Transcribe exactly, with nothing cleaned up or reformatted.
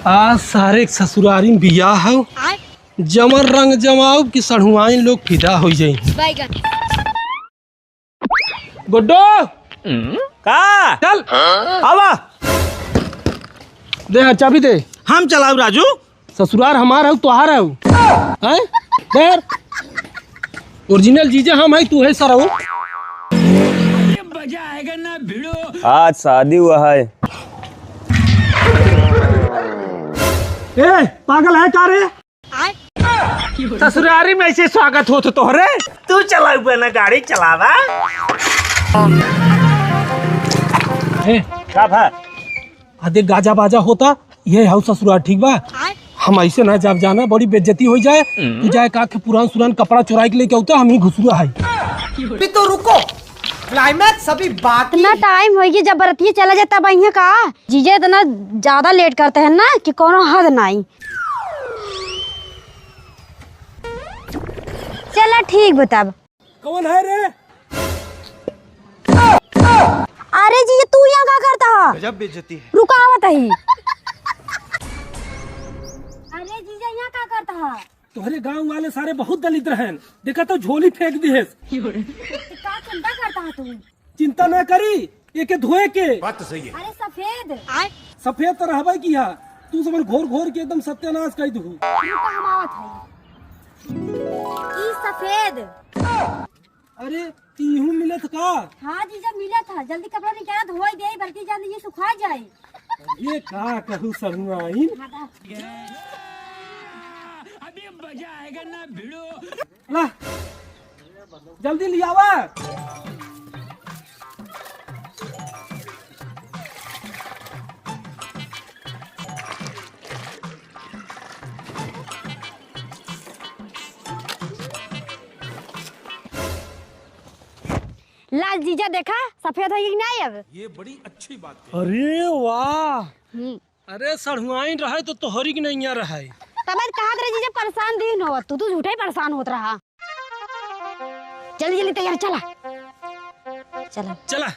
आज सारे के ससुरारी में बियाह हौ, जवन रंग जमाउब कि सढ़ुआइन लोग फिदा होइ जाई। गुड्डू! का? चल। आवा। दे यार, चाबी दे। हम चलाउब राजू। ससुरार हमार हौ, तोहार हौ। हैं? दे यार। Original जीजा हम है, तू है सरऊ। आज शादी हुआ है। ए, पागल है का रे? ससुरारी में ऐसे स्वागत होत तोहरे? तू चलाउबे ना गाड़ी चलावा। ए, का भा? अदे गाजा बाजा होता, ये हौ ससुरार, ठीक बा? हम ऐसे ना जाब जाना, बड़ी बेइज्जती होइ जाए। तू जाए का के पुरान सुरान कपड़ा चोराइ के लेके औता, हम ही घुसुरा है। अभी तो रुको, climax अभी बाकी। इतना time होइ गया, जब बरतिये चला जाए तब अइहें का? जीजा इतना ज्यादा late करते हैं ना कि कोनो हद नाई। चला ठीक बा तब। कौन है रे? अरे जीजा, तू यहाँ का करता है? गजब बेइज्जती है। रुका, आवत ही। अरे जीजा, यहाँ का करता है? तोहरे गांव वाले सारे बहुत दलिद्र हैं, देखा तो झोली फेंक दिहेस। तो का चिंता करता है तू? चिंता ना करी, एके धोए के। बात तो सही है। अरे सफेद। सफेद तो रहबे किया, तू समझ घोर घोर के एकदम सत्यानाश कर दू। रुका, हम आवत है। ई सफेद। अरे, तीहू मिलत का? हाँ जीजा, मिलत है। जल्दी कपड़ा निकाला, धोई दे, बल्कि जान ये सुखा जाए। ये का कहू सहुआइन? हाँ, दा। अभी मजा आएगा ना भिड़ो। ला, जल्दी लियावा। ला जीजा, देखा सफेद होइ गई कि नाहीं अब। ये बड़ी अच्छी बात है। अरे वाह। हम्म। अरे सढ़ुआइन रहे तो तोहरी की नैया रहे। तब कहा तेरे जीजा परेशान दिन हो, तू, तू झूठा ही परेशान होत रहा। जल्दी जल्दी तैयार, चला। चला। चला।